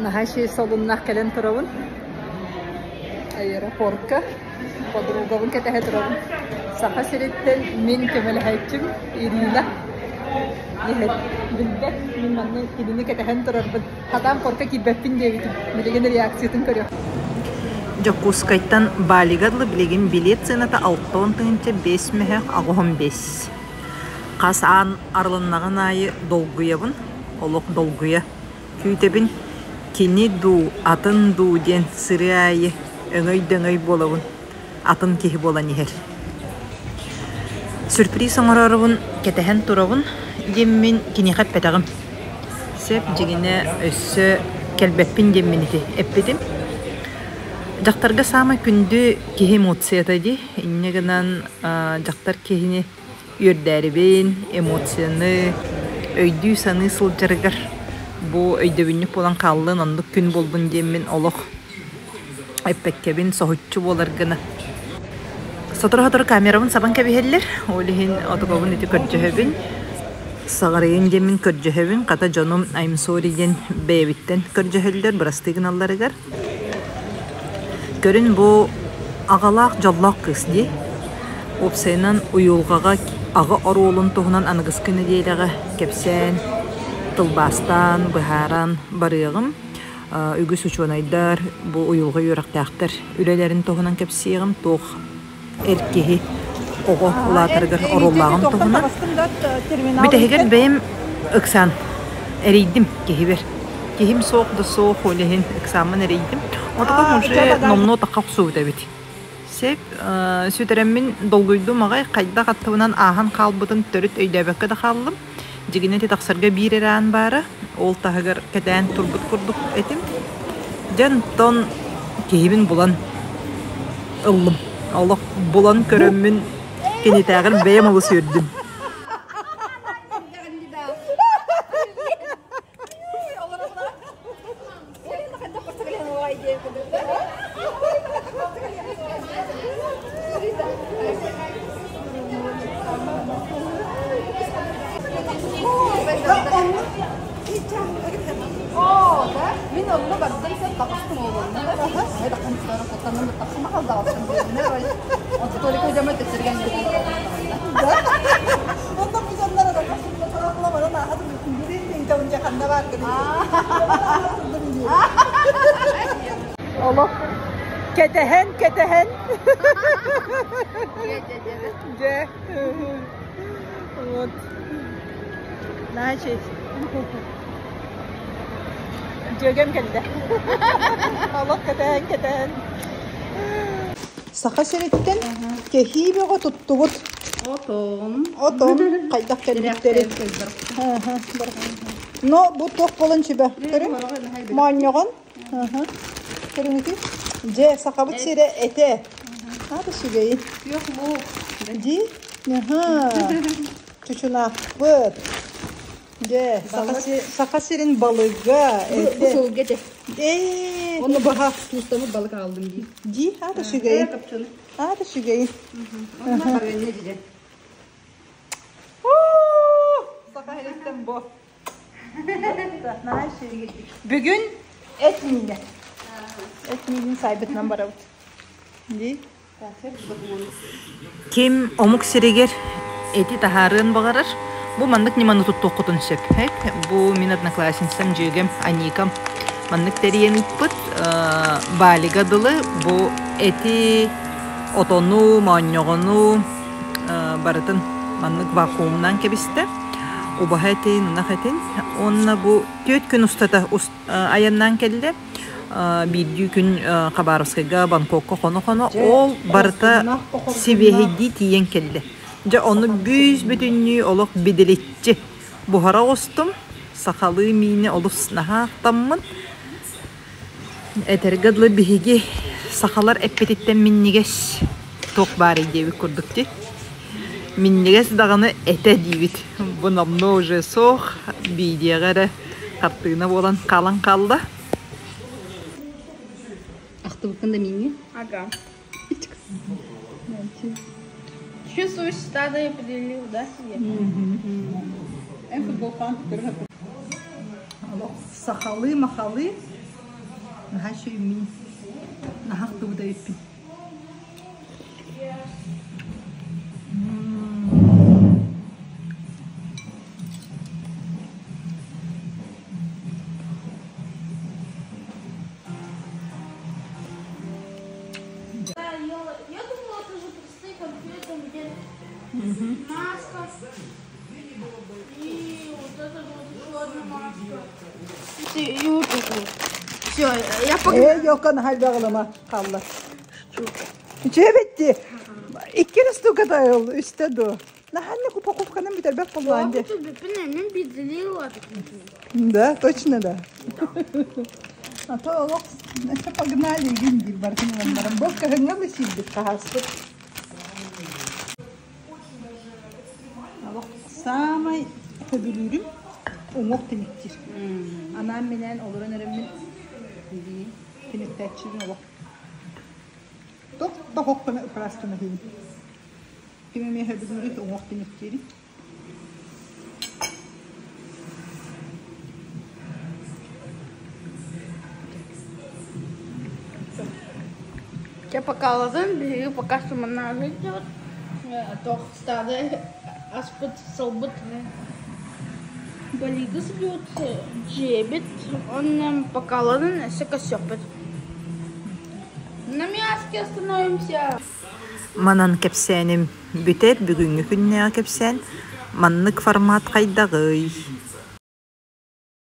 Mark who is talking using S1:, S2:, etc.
S1: Наһаа үчүгэй солуннаах кэлэн турабын. Аэропортка подругабын кэтэһэ турабын. Саха сириттэн мин көмөлөһөөччүм Ирина иһэр. Билбэт, мин манна кинини кэтэһэн турарбын. Хатаан порка киирбэппин диэбитим. Билигин реакциятын көрүөх.
S2: Дьокуускайтан Балига дылы билигин билиэт сыаната 60 5 мөһөх 85. Хас аан арылыннаҕын аайы долгуйабын, олох долгуйа күүтэбин. Кини дуу, атын дуу диэн сырыы аайы өҥөй-дөҥөй буолабын, атын киһи буолан иһэр. Сюрприз оҥорорубун кэтэһэн турабын диэммин киниэхэ эппэтэҕим. Сөп дьиҥинэ өссө кэлбэппин диэммин ити эппитим. Дьахтарга саамай күндү киһи эмоцията дии. Инньэ гынан дьахтар киһини үөрдээрибин, эмоцияны өйдүү-саныы сылдьарыгар бу өйдөбүнньүк буолан хааллын, оннук күн буоллун диэммин олох эппэккэбин соһуччу буолар гына. Сотору-сотору камерабын сабан кэбиһэллэр, ол иһин отугабын ити көрдьөһөбүн. Саҕарыйын диэммин көрдьөһөбүн, хата дьонум I'm sorry диэн бэйэбиттэн көрдьөһөллөр, бырастыы гыналларыгар. Көрүн бу аҕалаах дьоллоох кыыс дии. Уопсайынан уйулҕаҕа аҕа оруолун туһунан аныгыскы нэдиэлэҕэ кэпсээн, тылбаастаан, быһааран барыаҕым. Үгүс учуонайдар, бу уйулҕа үөрэхтээхтэр үлэлэрин туһунан кэпсиэҕим, туох эр киһи оҕо улаатарыгар оруоллааҕын туһунан. Бүтэһигэр бэйэм ыксаан эрийдим киһибэр. Киһим суох да суох, ол иһин ыксааммын эрийдим. Отоком уже номнуо тахха охсубут эбит. Сөп, сүтэрэммин долгуйдум аҕай, хайдах аттыбынан ааһан хаалбытын төрүт өйдөөбөккө да хааллым. Дьигинэ ити тахсарга биир эрэ аан баара, ол таһыгар кэтээн турбут курдук этим. Дьэ онтон киһибин булан ыллым. Олох булан көрөммүн кинитээҕэр бэйэм олус үөрдүм.
S1: Мин онно бардым сен таҕыстым олонна. Олох кэтэһэн кэтэһэн дьэ вот значит дьүөгэм кэллэ олох кэтэһэн кэтэһэн
S2: Саха сириттэн кэһии бөҕө туттубут.
S1: Отон.
S2: Отон хайдах кэлбиттэрин. Но бу туох буолан сүбэ? Көрүҥ. Моонньоҕон. Көрүҥүтүй. Дьэ, сахабыт сирэ этэ. Аата сүгэйин.
S1: Күөх луук.
S2: Ди? Аха. Чучунаахпыт. Дьэ, Саха сирин балыга
S1: Бу
S2: этэ.
S1: сылга этэ.
S2: Ээ,
S1: Онно баха туустаммыт балык аҕаллым дии.
S2: Ди, аата
S1: Ээ,
S2: сүгэйин.
S1: копченый.
S2: Аата сүгэйин.
S1: Онно барыанньа дьэ.
S2: Саха сириттэн бу. Бүгүн эт миинэ. Эт миинин сайбытынан барабыт. Ди. Ким омук сиригэр эти таһаарыан баҕарар, бу маннык ньыманы туттуоххутун сөп. Бу мин одноклассницам, дьүөгэм Аникам маннык тэрийэн ыыппыт. Балига дылы бу эти, отону, моонньоҕону барытын маннык вакуумнаан кэбистэ. Убаһа этин, ынах этин. Уонна бу 4 күн устата айаннаан кэллэ. Биирдии күн Хабаровскайга, Бангкокка хоно-хоно, ол барыта сибиэһэйдии тиийэн кэллэ. Дьэ, ону бүүс-бүтүннүү олох бидиличчи буһара оҕустум. Сахалыы миини олус наһаа ахтаммын. Этэргэ дылы биһиги сахалар эппититтэн минньигэс туох баарый диэбит курдук дии. Минньигэс даҕаны этэ диибит. Бу номнуо уже суох, биидиэҕэ эрэ хартыына буолан хаалан хаалла.
S1: Ахтыбыккын да мииҥҥин?
S3: Ага. Чувствую, стадо определил, да, себе?
S2: Эн футболкаан көрө Олох сахалыы-махалыы.
S1: Наһаа үчүгэй мин наһаа ахтыбыт эбиппин.
S3: Я ела, я думала, это же простые конфеты, где маска. И вот это вот еще одна маска. И вот это вот. Все, я погнала.
S1: Ээ, ёкон хайдаҕылама хаалла. Үчүгэй битти. Икки штука ол үстэ дуо. Наһаннык упаковканан бүтэрбэт буоллаан дии. Да, точно да. А то олох погнали игин диир барытын ылан баран. Бу кыһыҥҥа да сиирбит хаһааспыт. Олох саамай сөбүлүүрүм уҥуох тиниктиир. Анаан-минээн олорон эрэммин тиниктээччибин олох. Тох тохоххуна ыпырааскана иһин. Ким эмиэ сөбүлүүрүй уҥуох тиниктиирий?
S3: Я пока ложим, биһиги пока что манна жить туох стады аспыт сылбыт балигыс бут дьиэбит онно пока ложим өссө көрсүөхпүт. На мяске остановимся.
S2: Манан кэпсээним бүтэр бүгүҥҥү күннээҕи кэпсээн маннык формат хайдаҕый?